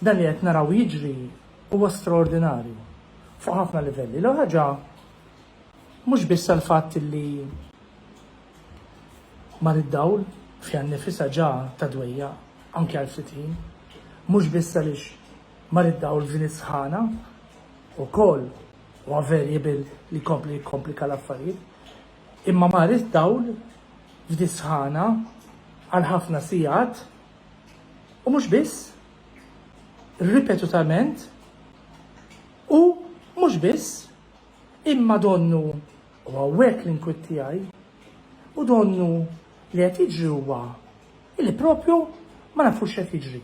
Dan li qed naraw jiġri huwa straordinarju fuq ħafna livelli. L-ewwel ħaġa mhux biss għall-fatt li mar id-dawl fiha nnifisha ġa ta' dwejjaq anke għal ftit ħin, mhux biss għaliex mar id-dawl f'din is-sħana ukoll huwa variable li jkompli jikkomplika l-affarijiet, imma mar id-dawl f'di sħana għal ħafna sigħat u mhux biss, ripetutament u mhux biss, imma donnu, u hawnhekk l-inkwiet tiegħi, u donnu li qed jiġri huwa illi propju ma nafux x'qed jiġri.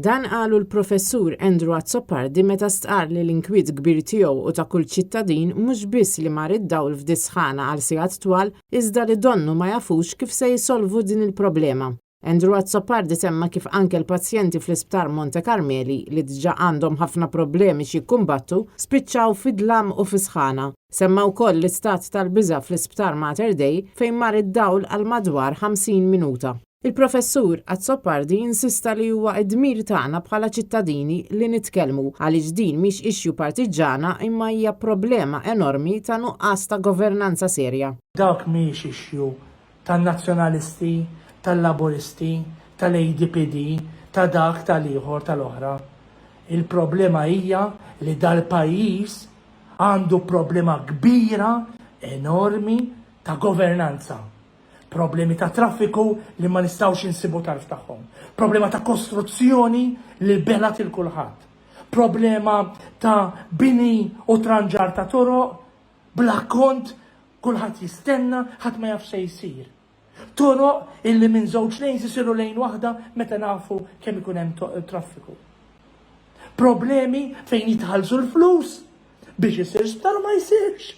Dan qalu l-Professur Andrew Azzopardi meta stqarr li l-inkwiet kbir tiegħu u ta' kull ċittadin mhux biss li mar id-dawl f'dis-sħana għal sigħat twal iżda li donnu ma jafux kif se jsolvu din il-problema. Andrew Azzopardi semma kif anke l-pazjenti fl-Isptar Monte Carmeli, li diġà għandhom ħafna problemi x'jikkumbattu, spiċċaw fid-dlam u fis-sħana. Semma wkoll l-istat tal-biża' fl-Isptar Mater Dei fejn mar id-dawl għal madwar 50 minuta. Il-Professur Azzopardi insista li huwa d-dmir tagħna bħala ċittadini li nitkellmu għaliex din mhix issue partiġġana imma hija problema enormi ta' nuqqas ta' governanza serja. Dak mhijiex issue tan-Nazzjonalisti, tal-Laburisti, tal-ADPD, ta' dak, tal-ieħor, tal-oħra. Il-problema hija li dal-pajjiż għandu problema kbira, enormi, ta' governanza. Problemi ta' traffiku li ma nistgħux insibu tarf tagħhom. Problema ta' kostruzzjoni li belgħet il kulħadd. Problema ta' bini u tranġar ta' toroq bla kont kulħadd jistenna, ħadd ma jaf se jsir. Toroq illi minn żewġ lanes isiru lane waħda meta nafu kemm ikun hemm traffiku. Problemi fejn jitħallsu l-flus biex isir sptar u ma jsirx.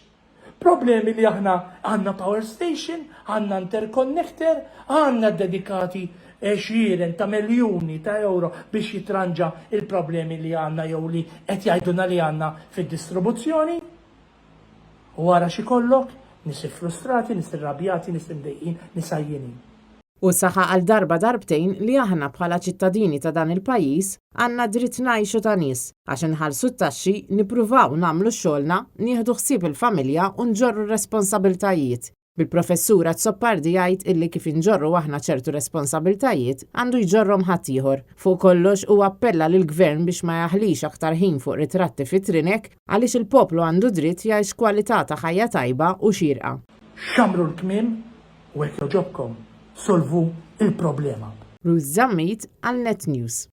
Problemi li aħna għandna power station, għandna interconnector, għandna dedikati għexieren ta' miljuni ta' euro biex jitranġa il-problemi li għandna jew li qed jgħidulna li għandna fid-distribuzzjoni. U ara x'ikollok, nies iffrustrati, nies irrabjati, nies imdejqin, nies għajjenin. Hu saħaq għal darba darbtejn li aħna bħala ċittadini ta' dan il-pajjiż għandna dritt ngħixu ta' nies, għax inħallsu t-taxxi, nippruvaw nagħmlu xogħolna, nieħdu ħsieb il-familja u nġorru r-responsabiltajiet. Bil-Professur Azzopardi jgħid illi kif inġorru aħna ċertu responsabiltajiet, għandu jġorrhom ħaddieħor. Fuq kollox hu appella lill-Gvern biex ma jaħlix aktar ħin fuq ritratti fit-trinek għaliex il-poplu għandu dritt jgħix kwalità ta' ħajja tajba u xierqa. Xammru l-kmiem U hekk jogħġobkom, solvu il-problema. Ruth Zammit għal Net News.